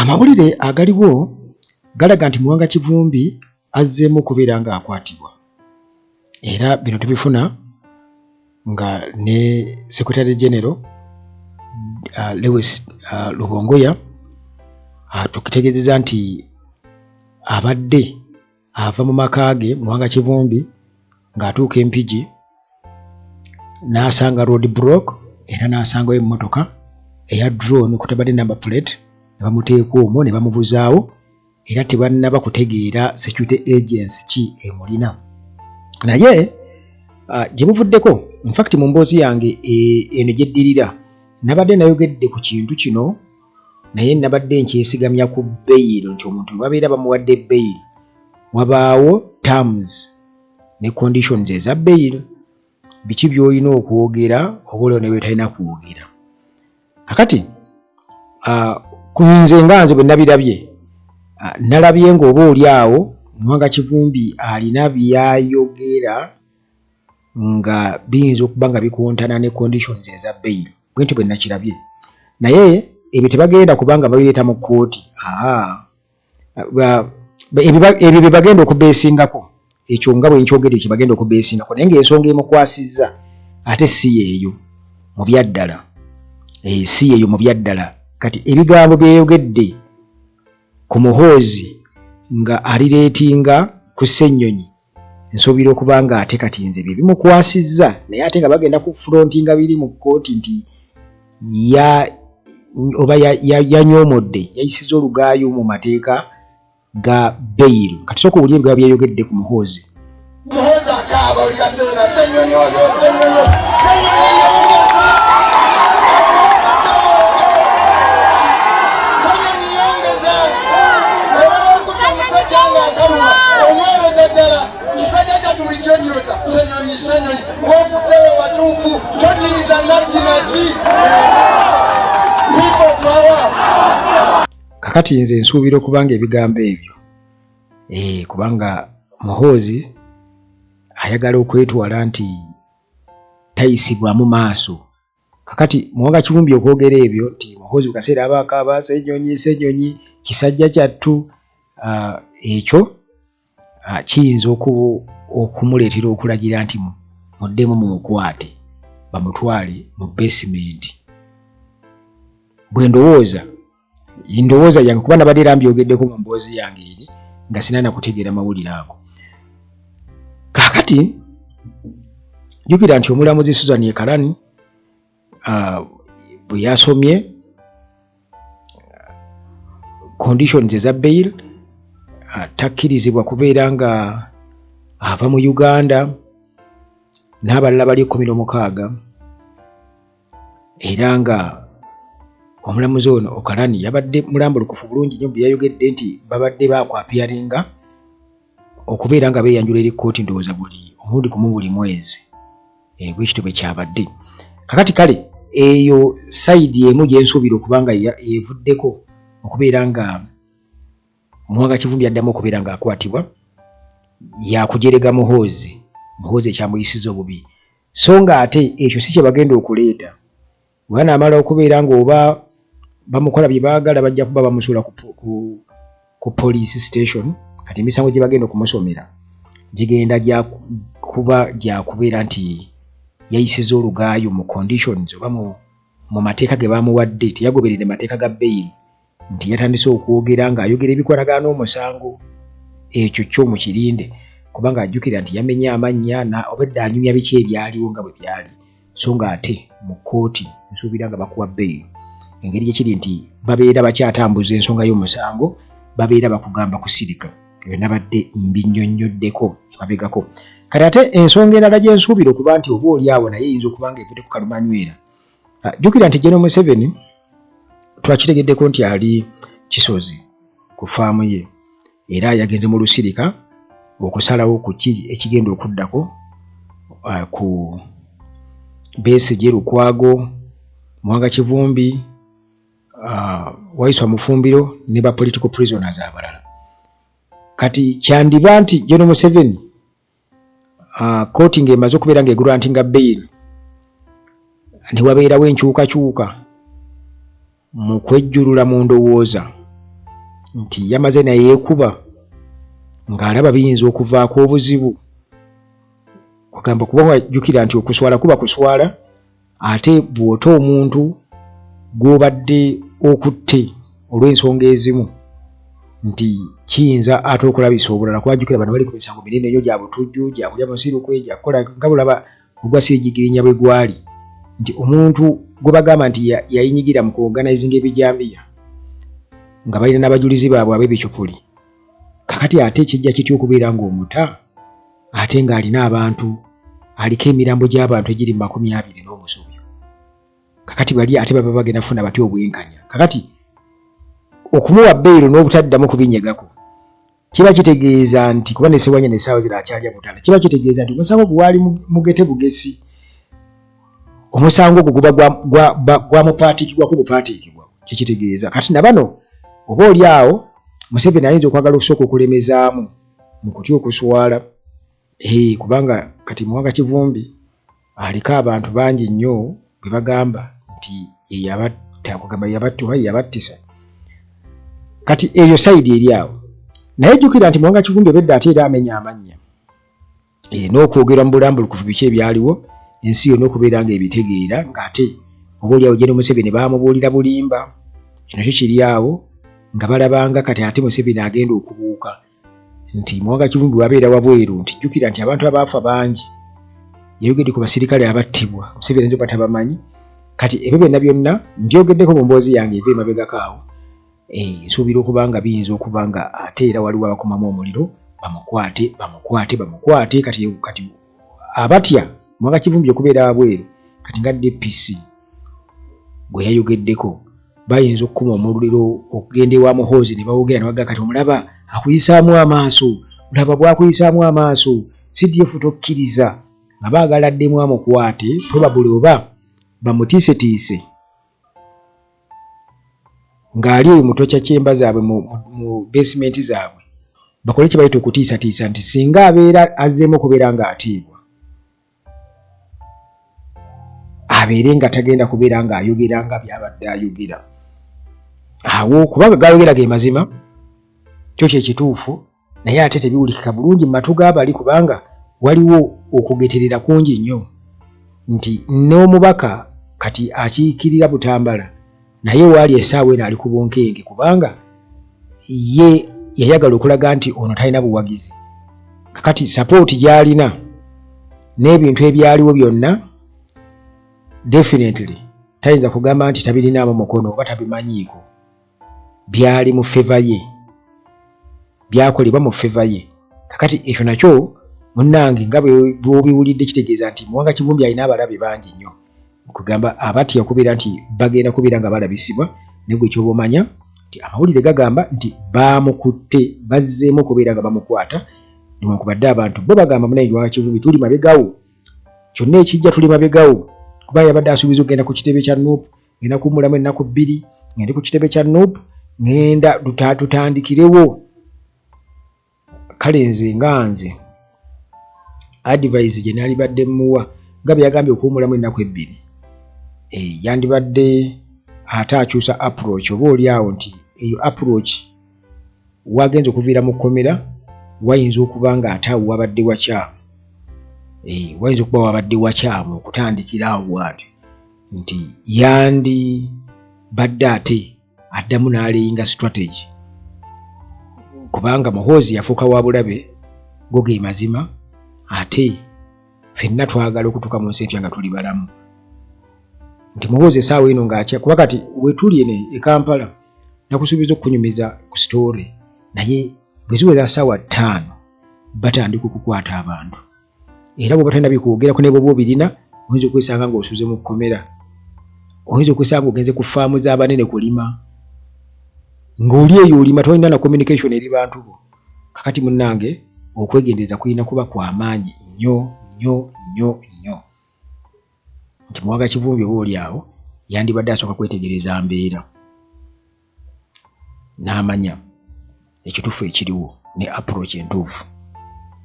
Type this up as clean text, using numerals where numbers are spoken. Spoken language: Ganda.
Amawulire agaliwo galaga nti Muwanga Kivumbi azzeemu okubeera ng'akwatibwa era bino tubifuna nga ne Secretary General Lewis Lubongoya atutegeezezza nti abadde ava mu maka ge Muwanga Kivumbi ng'atuuka e Mpigi n'asanga road block era n'asangawo emmotoka eya drone okutabadde number plate ne bamuteeka omwo ne bamubuzaawo era tebannaba kutegeera security agency ki emulina naye gye buvuddeko infact mu mboozi yange e, eno gyeddirira nabadde nayogedde ku kintu kino naye nabadde nkyesigamya ku beyiro nti omuntu babeera bamuwadde beyiro wabaawo terms ne conditions eza bail biki byolina okwogera oba olio nebyotalina kwogera kakati nze nga nze bwe nabirabye nalabye ng'oba oli awo Muwanga Kivumbi alina byayogera nga biyinza okuba nga bikontana ne conditions eza bail bwentyo bwe nakirabye naye ebyo tebagenda kubanga babireeta mu kkooti ebyo bye bagenda okubeesingako ekyo nga bwe nkyogedde kye bagenda okubeesingako naye ng'ensonga emukwasizza ate si yeeyo mu byaddala eh, si yeeyo mu byaddala kati ebigambo byeyogedde ku muhoozi nga alireetinga ku ssennyonyi nsuubira okuba nga ate kati nze bye bimukwasizza naye ate nga bagenda ku frontinga biri mu kkooti nti ya oba yanyoomodde ya, ya yayisiza olugaayu mu mateeka ga beyiro kati sooka owulire ebigambo byeyogedde ku muhoozi Muhoozi akaaba buli kaseera Ssenyonyi oyo Ssenyonyi Ssenyonyi yongeza Ssenyonyi yongeza olaba okutta omusajja nga akaluma onywereza ddala kisajja kyattu buli kyekirota Ssenyonyi Ssenyonyi wokuttewo watuufu tokiriza natti naki people power. Kakati nze nsuubira okuba nga ebigambo ebyo eh, kubanga Muhoozi ayagala okwetwala nti tayisibwamu maaso. Kakati Muwanga Kivumbi okwogera ebyo nti Muhoozi buli kaseera aba akaaba Ssenyonyi Ssenyonyi kisajja kyattu ah, ekyo ah, kiyinza okumuleetera okulagira nti muddemu mumukwate bamutwale mu basement bwe ndowooza ndowooza yange kuba nabadde era mbyogeddeko mu mboozi yange eri nga sina nakutegeera mawulire ago kakati jjukira nti omulamuzi Susan Ekalani bwe yasomye conditions eza bail takkirizibwa kubeera nga ava mu Uganda n'abalala bali 16 era nga omulamuzi ono Okalani yabadde mulambulukufu bulungi nnyo bye yayogedde nti babadde baakwapiyaringa okubeera nga beeyanjula eri kkooti ndowooza buli omulundi gumu buli mwezi eh, bwekityo bwe kyabadde kakati kale eyo sayidi emu gye nsuubira okuba nga evuddeko okubeera nga Muwanga Kivumbi addamu okubeera ng'akwatibwa yakujerega Muhoozi Muhoozi ekyamuyisiza obubi so ng'ate ekyo si kye bagenda okuleeta bwe banaamala okubeera ng'oba bamukola bye baagala bajja kuba bamusuula ku, ku, ku police station kati emisango gye bagenda okumusomera gigenda gya kuba gya kubeera nti yayisiza olugaayu mu conditions oba mu, mu mateeka ge bamuwadde teyagoberedde mateeka ga beyiri nti yatandise okwogera ng'ayogera ebikwatagana n'omusango ekyo kyo mukirinde kubanga ajjukira nti yamenye amannya obwedda anyumya biki ebyaliwo nga bwe byali so ng'ate mu kkooti nsuubira nga bakuwa beyiro engeri gye kiri nti babeera bakyatambuza ensonga y'omusango babeera bakugamba kusirika ebyo nabadde mbinnyonnyoddeko emabegako kati ate ensonga endala gye nsuubira okuba nti oba oli awo naye eyinza okuba nga evudde ku kalumanywera ah, jjukira nti General Museveni twakitegeddeko nti ali Kisozi ku faamu ye era yagenze mu lusirika okusalawo ku ki ekigenda okuddako uh, ku Besigye Lukwago Muwanga Kivumbi uh, Waiswa Mufumbiro ne ba political prisoners abalala kati kyandiba nti General Museveni Ah, kkooti ng'emaze okubeera ng'egurantinga bail ne wabeerawo enkyukakyuka mu kwejjulula mu ndowooza nti yamaze naye yeekuba ng'alaba biyinza okuvaako obuzibu kugamba kuba wajjukira nti okuswala kuba kuswala ate bw'ota omuntu gw'obadde okutte olw'ensonga ezimu nti kiyinza ate okulabisa obulala kuba jjukira bano bali ku misango minene nnyo gya butujju gya kulya musirukwe gya kukola nga bulaba ogwa Ssegirinya bwe gwali nti omuntu gwe bagamba nti yayinyigira mu kuorganizinga ebijambiya nga balina n'abajulizi baabwe ab'ebicupuli kakati ate kijja kitya okubeera ng'omuta ate ng'alina abantu aliko emirambo gy'abantu egiri mu 20 n'omusobyo kakati bali ate baba bagenda kufuna batya obwenkanya kakati okumuwa beyiro n'obutaddamu kubinyegako kiba kitegeeza nti kuba ne Ssewanyana essaawa zino akyalya butala kiba kitegeeza nti omusango gwe waali mugete bugesi omusango ogwo guba gwamupaatiikibwako bupaatiikibwa kyekitegeeza kati na bano oba oli awo Museveni ayinza okwagala okusooka okulemezaamu mu kutya okuswala Hee kubanga kati Muwanga Kivumbi aliko abantu bangi nnyo bwe bagamba nti yeyabatta kugamba yeyabatta oba yeyabattisa kati eyo sayidi eri awo naye jjukira nti Muwanga Kivumbi obedda ate era amenya amannya e, n'okwogera mu bulambulukufu biki ebyaliwo ensi yonna okubeera nga ebitegeera ng'ate oba oliawo Gen Museveni baamubuulira bulimba kino kyo kiri awo nga balabanga kati ate Museveni agenda okubuuka nti Muwanga Kivumbi bw'abeera wabweru nti jjukira nti abantu abaafa bangi yayogedde ku basirikale abattibwa Museveni ayinza okuba tabamanyi kati ebyo byonna byonna mbyogeddeko mu mboozi yange eva emabegako awo eh, nsuubira okuba nga biyinza okuba nga ate era waliwo abakumamu omuliro bamukwate bamukwate bamukwate kati kati abatya Muwanga Kivumbi okubeera wabweru kati nga DPC gwe yayogeddeko bayinza okukuma omuliro okugenda ewa Muhoozi ne bawogera ne bagamba kati omulaba akuyisaamu amaaso olaba bwakuyisaamu amaaso CDF tokkiriza nga baagala addemu amukwate probably oba bamutiisetiise ng'ali eyo mu tokya kyemba zaabwe mu, mu basement zaabwe bakole kye bayita okutiisatiisa nti singa abeera azzeemu okubeera ng'atiibwa abeere nga tagenda kubeera ng'ayogera nga by'abadde ayogera awo kubanga gayogera ge mazima kyo kye kituufu naye ate tebiwulikika bulungi mu matu g'abali kubanga waliwo okugeterera kungi nnyo nti n'omubaka kati akiikirira Butambala naye waali essaawa eno ali ku bunkenke kubanga ye yayagala okulaga nti ono talina buwagizi kakati sapooti gy'alina n'ebintu ebyaliwo byonna definitely tayinza kugamba nti tabirinaamu mukono oba tabimanyiiko byali mu feva ye byakolebwa mu feva ye kakati ekyo nakyo munnange nga bwobiwulidde kitegeeza nti Muwanga Kivumbi alina abalabe bangi nnyo kugamba abatya okubeera nti bagenda kubeera nga balabisibwa naye gwe kyoba omanya nti amawulire gagamba nti baamukutte bazzeemu okubeera nga bamukwata newankubadde abantu bo bagamba munaye Muwanga Kivumbi tuli mabegawo kyonna ekijja tuli mabegawo kuba yabadde asuubiza okugenda ku kitebe kya Nup ngenda kuwummulamu ennaku bbiri ngende ku kitebe kya Nup ngenda tutandikirewo kale nze nga nze advise gye nalibadde mmuwa nga bwe yagambye okuwummulamu ennaku ebbiri eh, yandibadde ate akyusa approach oba oli awo nti eyo approach wagenza okuviira mu kkomera wayinza okuba nga ate awo wabadde wakyamu eh, wayinza okuba wabadde wakyamu okutandikira awo bwatyo nti yandibadde ate addamu n'aleyinga strategy kubanga Muhoozi yafuuka wa bulabe go ge mazima ate fenna twagala okutuuka mu nsi empya nga tuli balamu nti Muhoozi essaawa eno ng'akya kuba kati wetuli eno e Kampala nakusuubiza okukunyumiza ku story naye bwe ziweza ssaawa ttaano batandika okukwata abantu era bw'oba tolina bikwogerako ne bw'oba obirina oyinza okwesanga ng'osuze mu kkomera oyinza okwesanga ng'ogenze ku faamu z'abanene kulima ng'oli eyo olima tolina na communication eri bantu bo kakati munnange okwegendereza kulina kuba kwa maanyi nnyo nnyo nnyo nnyo nti Muwanga Kivumbi oba oli awo yandibadde asooka kwetegereza mbeera n'amanya ekituufu ekiriwo ne approach entuufu.